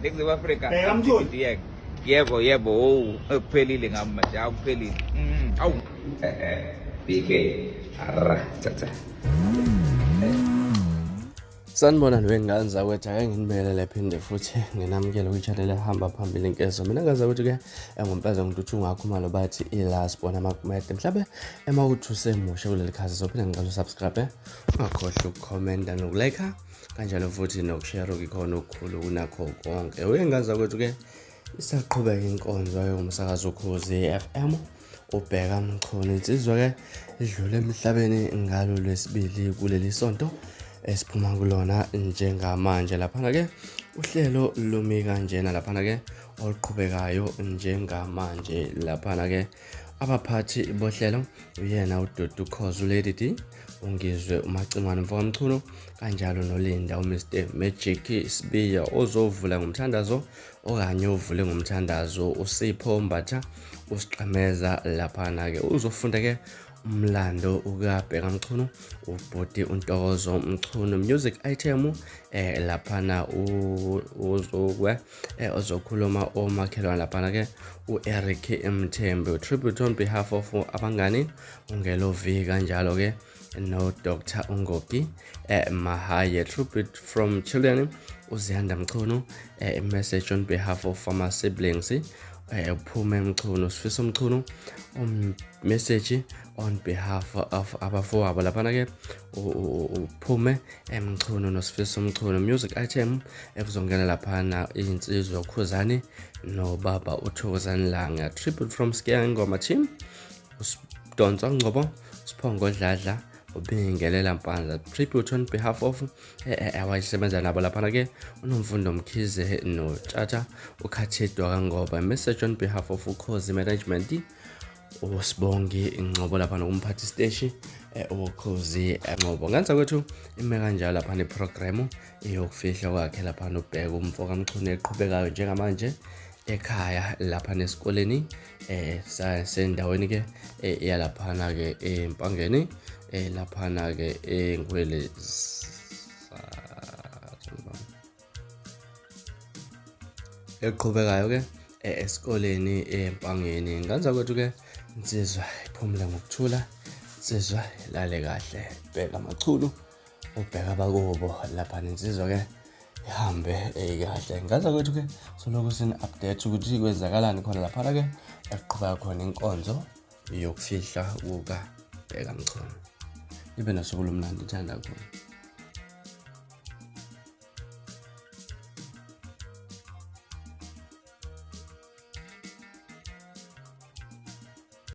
Ningizimu Afrika. Bheka Mtholi. Yebo. Yebo, yebo. Oh, kuphelile ngami manje. Awu kuphelile. Awu. BK. Arra, tata. Sanibonani wengane zakwethu, ake nginibelele phinde futhi nginamukele kwi-channel ehamba phambili inkezo. Mina ngane zakwethu ke engumpeza ngintuthu ngakhumalo bathi i-last bona makumede mhlabe ema kuthi usemusha kuleli khasi sophinde ngicela usubscribe, ungakhohlwa ukukhomenta nokulike kanjalo futhi nokushare okukhona okukhulu kunakho konke. Wengane zakwethu ke isaqhubeka inkonzo yomsakazo Ukhozi FM uBheka Mchunu, insizwa ke idlule emhlabeni ngalo lwesibili kuleli sonto esiphuma kulona njengamanje. Laphana ke uhlelo lumi kanjena, laphana ke oluqhubekayo njengamanje, laphana ke abaphathi bohlelo uyena uDudu Khoza, uLady D, uNgizwe uMacingwane mfoka Mchunu, kanjalo noLinda uMr Magic Sibiya ozovula ngomthandazo okanye uvule ngomthandazo uSipho Mbatha usiqhameza laphana-ke uzofunda ke umlando ukaBheka Mchunu, ubhuti uNtokozo Mchunu music item laphana uzokwe ozokhuluma omakhelwane laphana ke uEric Mthembu, tribute on behalf of abangani uNgelo V, kanjalo ke no Dr Ungoki Mahaye, tribute from children uZiyanda Mchunu, message on behalf of our siblings uphume Mchunu, Sifiso Mchunu, message on behalf of abafowabo laphana ke uphume Mchunu noSifiso Mchunu, music item ekuzongena laphana insizwa uKhuzani nobaba uThokozani Langa, tribute from Skeya Ngoma team uSidonsa Ngcobo, Siphongo Dladla, ubingelela Mpanza, tribute on behalf of awayisebenza nabo laphana ke uNomfundo Mkhize noTshatha uKhathidwa kaNgoba, message on behalf of Ukhozi management uSibongi Ngcobo laphana kumphathi siteshi Ukhozi Ngcobo. Ngenza kwethu ime kanjalo laphana iprogramu yokufihla kwakhe laphana uBheka umfo kaMchunu eqhubekayo njengamanje ekhaya lapha nesikoleni sendaweni ke yalaphana ke eMpangeni, laphana ke eNgwele eqhubekayo ke esikoleni eMpangeni. Ngenza kwethu ke insizwa iphumule ngokuthula, insizwa ilale kahle. Bheka Machunu, ubheka abakubo lapha nensizwa ke ihambe kahle. Ngaza kwethu ke soloko sini-update ukuthi kwenzakalani khona laphana ke ekuqhubeka khona inkonzo yokufihla kukaBheka Mchunu. Ibe nosuku lomnandi, ithanda khona.